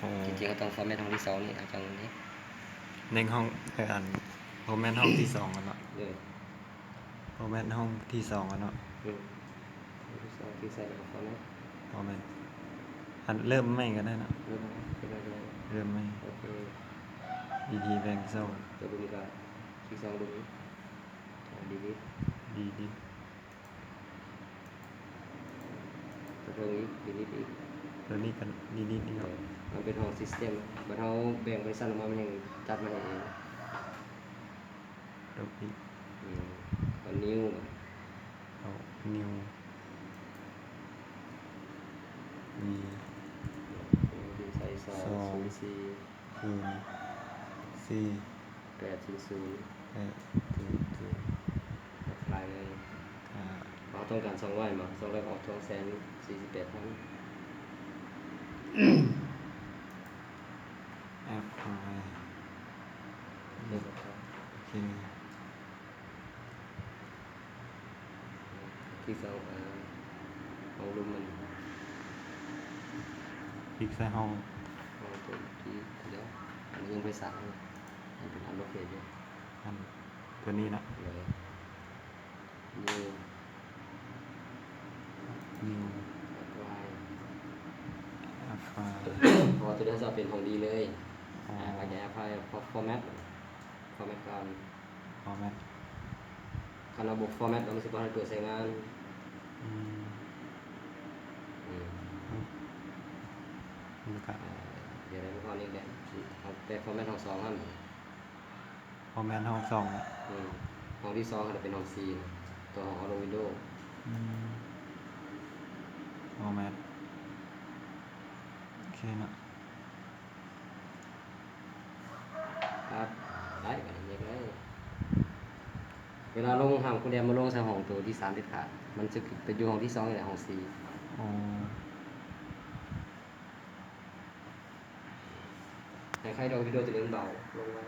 ອໍ ຈິງໆ ເຮົາຕ້ອງຟໍແມັດຫ້ອງທີສອງນີ້ ເຮົາຈັ່ງນີ້ ເນັ່ງຫ້ອງ ເອີ ອັນ ຟໍແມັດຫ້ອງທີສອງຫັ້ນເນາະ ໂດຍ ຟໍແມັດຫ້ອງທີສອງຫັ້ນເນາະ ອືມ ຫ້ອງທີສອງ ຄລິກໃສ່ແລ້ວກໍຟໍແມັດ ຟໍແມັດ ອັນ ເລີ່ມໃໝ່ກໍໄດ້ເນາະ ເລີ່ມໃໝ່ ເລີ່ມໃໝ່ ໂອເຄ ດີລີດ ແບງໂຊ ຕົວນີ້ກໍຄລິກໃສ່ຮູບນີ້ ດີລີດ ດີລີດ ຕົວເທິງອີກ ດີລີດອີກ ຕົວນີ້ກໍດີລີດອີກ ເອີ ມັນເປັນຫ້ອງຊິສເຕັມ ບັດເຮົາແບ່ງບໍລິສັດອອກມາ ມັນຍັງຈັດມາໃຫ້ເອງ ຕົວອີກ ອືມ ເອົານິວ ເອົານິວ ມີ ໃສ່ສອງ ສອງ ສູນສີ່ ສູນສີ່ ແປດສູນສູນ ແປດສູນສູນ ແອັບພລາຍເລີຍ ອ່າ ເຮົາຕ້ອງການສອງຮ້ອຍ ມາ ສອງຮ້ອຍອອກສອງແສນສີ່ສິບແປດພັນ ແອັບພລາຍ ໂອເຄ ຄລິກໃສ່ ເອີ ຫ້ອງລຸ່ມມັນ ຄລິກໃສ່ຫ້ອງ ຫ້ອງຕົວທີ່ ດຽວ ອັນນີ້ຍັງບໍ່ໄດ້ສ້າງ ມັນເປັນອັນໂອເຄຢູ່ ອັນຕົວນີ້ເນາະ ໂດຍ ນິວ ນິວ ແອັບພລາຍ ແອັບພລາຍ ເພາະວ່າຕົວນີ້ເຮົາຈະເອົາເປັນຫ້ອງດີເລີຍ ອໍ ອ່າ ແລ້ວກໍແອັບພລາຍ ຟໍແມັດ ຟໍແມັດກ່ອນ ຟໍແມັດ ຄັນເຮົາບໍ່ຟໍແມັດ ມັນຊິບໍ່ໃຫ້ເປີດໃຊ້ງານ ອືມ ອືມ ອືມ ແລ້ວກໍ ເອີ ດຽວໄດ້ພວກເຮົານີ້ແຫຼະ ເອົາແຕ່ຟໍແມັດຫ້ອງສອງຫັ້ນ ຟໍແມັດຫ້ອງສອງ ອືມ ຫ້ອງທີສອງຫັ້ນເປັນຫ້ອງສີ່ ຕົວຂອງເຮົາລົງວິນໂດ ອືມ ຟໍແມັດ ໂອເຄເນາະ ປັບ ໄດ້ ບັດນີ້ເຮັດໄດ້ ເວລາລົງຫ້າມໂຄແລມມາລົງໃສ່ຫ້ອງໂຕທີສາມເດັດຂາດ ມັນຈະໄປຢູ່ຫ້ອງທີສອງນີ້ແຫຼະ ຫ້ອງສີ່ ອໍ ໃຫ້ໃຄດອກວິນໂດໂຕນີ້ມັນເບົາລົງໄວ້.